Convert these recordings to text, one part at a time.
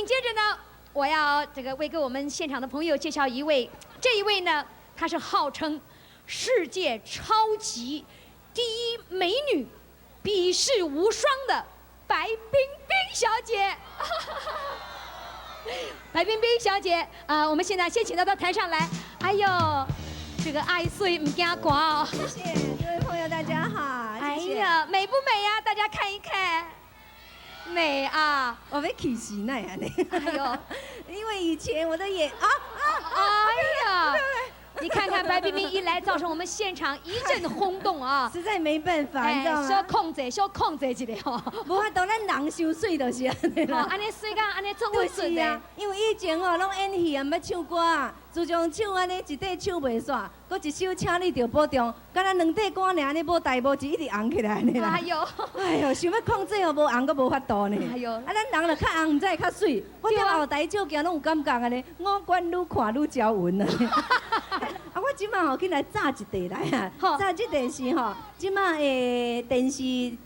緊接着呢，我要這個為給我們現場的朋友介紹一位，這一位呢，她是號稱世界超級第一美女、比世無雙的白冰冰小姐。白冰冰小姐，啊，我們現在先請她到台上來。哎呦，這個愛媠毋驚寒哦。謝謝各位朋友，大家好。哎呀，美不美呀？大家看一看，美啊！我欲起死哪按呢？哎呦，因為以前我的眼啊啊，哎呀！你看看白冰冰一來，造成我們現場一陣轟動啊！實在沒辦法，你知道嗎？小控制，小控制一下吼。無法度，咱人傷媠就是按呢啦。按呢媠甲按呢做穩準的。因為以前吼攏演戲啊，毋捌唱歌啊，自從唱按呢一塊唱袂煞，閣一首請你著保重，敢若兩塊歌爾，按呢無代無誌一直紅起來按呢啦。哎呦，哎呦，想欲控制哦，無紅閣無法度呢。哎呦，啊，咱人若較紅，毋知會較媠。我佇後台照鏡攏有感覺按呢，五官愈看愈招勻啊。啊，我這擺吼去來炸一塊來啊！炸這塊是吼，這擺電視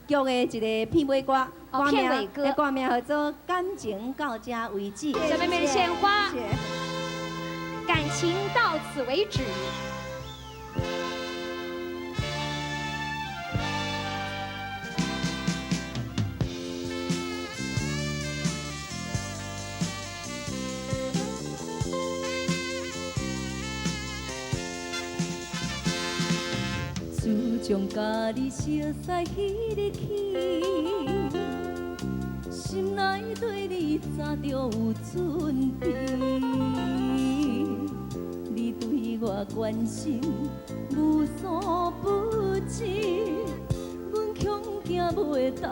劇的一個片尾歌，片尾歌，歌名叫做《感情到這為止》。小妹妹的獻花，感情到此為止。自從佮你熟似彼日起，心內對你早就有準備。你對我關心無所不至，阮恐驚袂當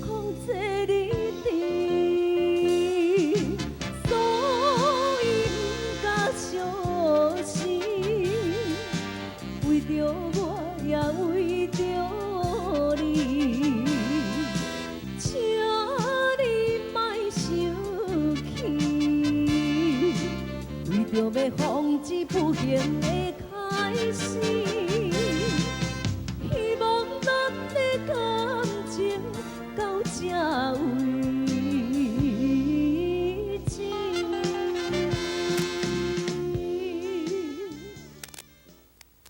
控制你佇，所以毋敢相信，為著我也為著你，請你莫生氣，為著欲防止不幸的開始，希望咱的感情到這為